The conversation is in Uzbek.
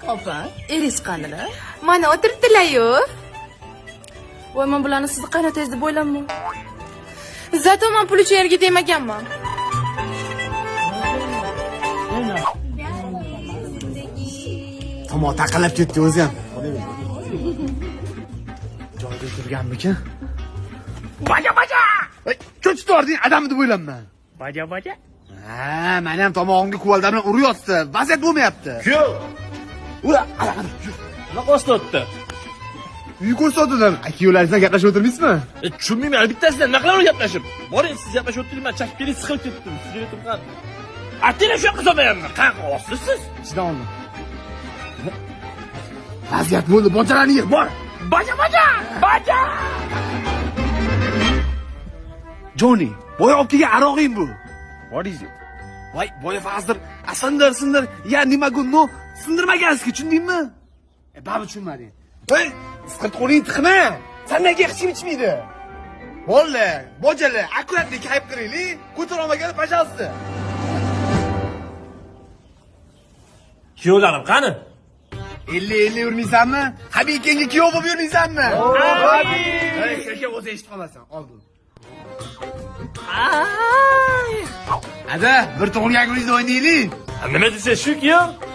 Opa, eringiz qanilar? Mana o'tiribdilar-yu. Voy, men bularni sizni qaynotangiz deb o'ylayman. Zato man pul uchun yerga tegmaganman. Tomoq taqillab ketdi o'zi ham. Joyida turganmikan? Baja baja! Cho'chitib yubording, adamni deb o'ylayman. Baja baja. Ha, meni ham tomog'imga kuvalda bilan uryapti. Vaziyat bo'lmayapti. Kuyov, Ura, ana, ana, yur. nima ko'rsatdi? Uy ko'rsatdilar. Kuyovlaringiz bilan gaplashib o'tirmaysizmi? Tushunmayman, bittasidan nima qilaman gaplashib? Boring, siz gaplashib o'tiring, men chakib kelay, siqilib ketdim. Sizga aytib Atila shu yoqqa solmayapman. Qanaqa osilsiz? Ichidan oldim. Vaziyat bo'ldi, bojalarni yig', bor. Baja baja! Baja! Johnny, boya olib kelgan arog'ing bu. What is it? Voy, boya hozir sindir, sindir, ya nima no, sindirmagansiz, tushundingmi? E, baribir tushunmading. Hey, isqirt qo'lingni tiqma. Sandan keyin hech kim ichmaydi. Bolalar, bojalar, akkuratlik kayf qilaylik. Ko'tara olmaganda, пожалуйста. Kuyovlarim qani? 50-50 yurmaysanmi? Habibga kuyov bo'lib yurmaysanmi? Hey, kaka o'zi eshitib qolasan, oldin. Ada, bir tug'ilgan kuningizda o'ynaylik. Nima desa shu kuyov?